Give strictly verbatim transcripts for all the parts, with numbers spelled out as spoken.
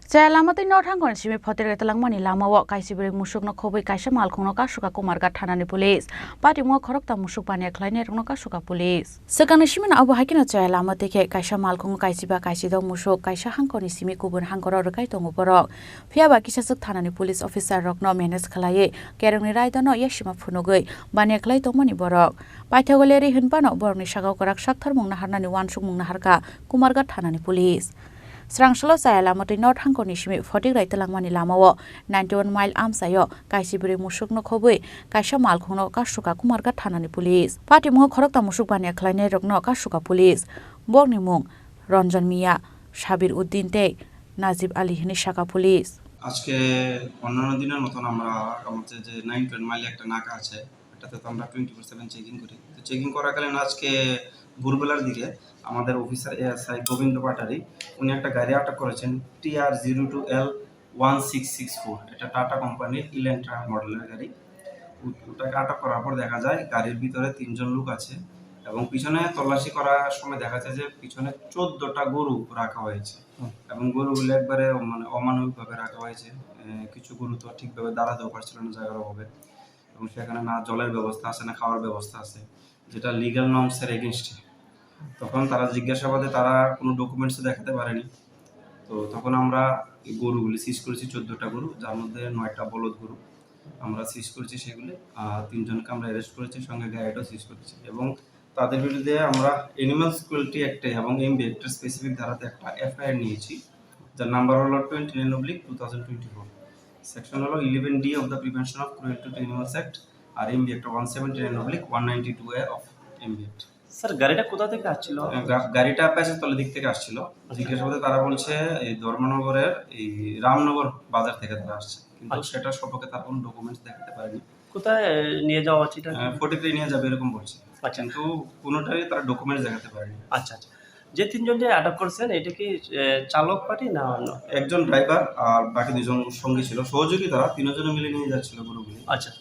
Chaya lama tei North Hangkoni simi photir twlangmani lamao kaisa bwrwi musukno khobwi kaisa malkhungno kasuka Kumarghat thanani police. Patimungo khorokta musuk baniya khlainairokno kasuka police. Swkangni simino abo hai kheno chaya lama tei khe kaisa malkhungo kaisiba kaisida musuk kaisa hangkoni simi kubun hangkoro rwkai tongo borok. Phiyaba kisaswk thanani police officer rokno manage khlaiwi kerongni raidano yasima phunugwi baniya khlai tongmani borok. Paithago leri hwnphano borokni sakao kwrak sakthar mung naharnani uansukmung naharkha Kumarghat thanani police. Srangsalo chaya lama tei North Hangkoni simi photik rai twlangmani lamao ninety one mile amchaio kaisa bwrwi musukno khobwi kaisa malkhungno kasuka Kumarghat thanani police. Patimungo khorokta musuk baniya khlainairokno kasuka police. Bokni mung Ranjan Miya, Sabir Uddin tei Najib Ali hwnwi saka police. আজকে অন্যান্য দিনের মতন আমরা আগামীতে যে nine twenty মাইলে একটা নাকা আছে, এটাতে তো আমরা টোয়েন্টি ফোর সেভেন চেকিং করি। তো চেকিং করাকালীন আজকে ভোরবেলার দিকে আমাদের অফিসার এএসআই গোবিন্দ পাটারি, উনি একটা গাড়ি আটক করেছেন, TR zero two L one six six four. এটা টাটা কোম্পানির ইলেন্ট্রা মডেলের গাড়ি। ও-, ওটাকে আটক করার পর দেখা যায় গাড়ির ভিতরে তিনজন লোক আছে এবং পিছনে তল্লাশি করার সময় দেখা যায় যে পিছনে চোদ্দটা গরু রাখা হয়েছে। হুম। এবং গরুগুলো একবারে মানে অমানবিকভাবে রাখা হয়েছে। এ, কিছু গরু তো ঠিকভাবে দাঁড়াতেও পারছিল না জায়গার অভাবে, এবং সেখানে না জলের ব্যবস্থা আছে, না খাওয়ার ব্যবস্থা আছে, যেটা লিগ্যাল নর্মসের এগেনস্টে। তখন তারা জিজ্ঞাসাবাদে তারা কোনো ডকুমেন্টস দেখাতে পারেনি। তো তখন আমরা এই গরুগুলি সিজ করেছি, চোদ্দটা গরু, যার মধ্যে নয়টা বলদ গরু আমরা সিজ করেছি সেগুলি। আর তিনজনকে আমরা অ্যারেস্ট করেছি, সঙ্গে গাড়িটাও সিজ করেছি। এবং তাদের বিরুদ্ধে আমরা অ্যানিমালস ক্রুয়েলটি অ্যাক্টে এবং এমবি অ্যাক্টের স্পেসিফিক ধারাতে একটা এফআইআর নিয়েছি, যার নাম্বার হলো twenty nine oblique two thousand twenty four. Section হলো eleven D of the prevention of cruelty to animals act আর MB act one seventy nine oblique one ninety two A of MB act. Sir, গাড়িটা কোথা থেকে আসছিল? গা-, গাড়িটা পেঁচাজতলা দিক থেকে আসছিল। আচ্ছা। জিজ্ঞাসাবাদে তারা বলছে এই ধর্মনগরের এই রামনগর বাজার থেকে তারা আসছে, কিন্তু আচ্ছা। সেটার সম্পর্কে তারা কোনো ডকুমেন্টস দেখাতে পারেনি। কোথায়, এ, নিয়ে যাওয়া হচ্ছে এটা? আহ, ফটিকরায় নিয়ে যাবে এরকম বলছে, আচ্ছা। কিন্তু কোনোটারই তারা ডকুমেন্টস দেখাতে পারেনি। আচ্ছা, আচ্ছা। যে তিনজন যে আটক করছেন, এটা কি, এ, চালক পার্টি না অন্য? একজন ড্রাইভার আর বাকি দুজন সঙ্গী ছিল, সহযোগী তারা, তিনজনে মিলে নিয়ে যাচ্ছিল গরুগুলি। আচ্ছা।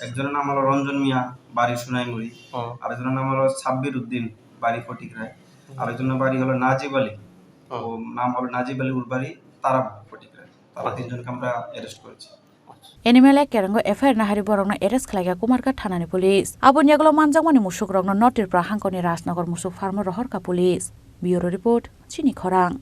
একজনের নাম হলো রঞ্জন মিয়া, বাড়ি সোনাইমুড়ি। ও। আরেকজনের নাম হলো সাব্বির উদ্দিন, বাড়ি ফটিকরায়। হুম। আরেকজনের বাড়ি হলো নাজিব আলী। ও। ও নাম হলো নাজিব আলী, ওর বাড়ি তারাপুর ফটিকরায়। তারা আচ্ছা। তিনজনকে আমরা অ্যারেস্ট করেছি। Animal Act kerango F I R nahari borokno arrest khlaikha Kumarghat thanani police. Aboni yagulo manjakmani musukrokno North Tripura hangkoni Rajnagar musuk farmo rohorkha police. Bureau report, Chini Khorang.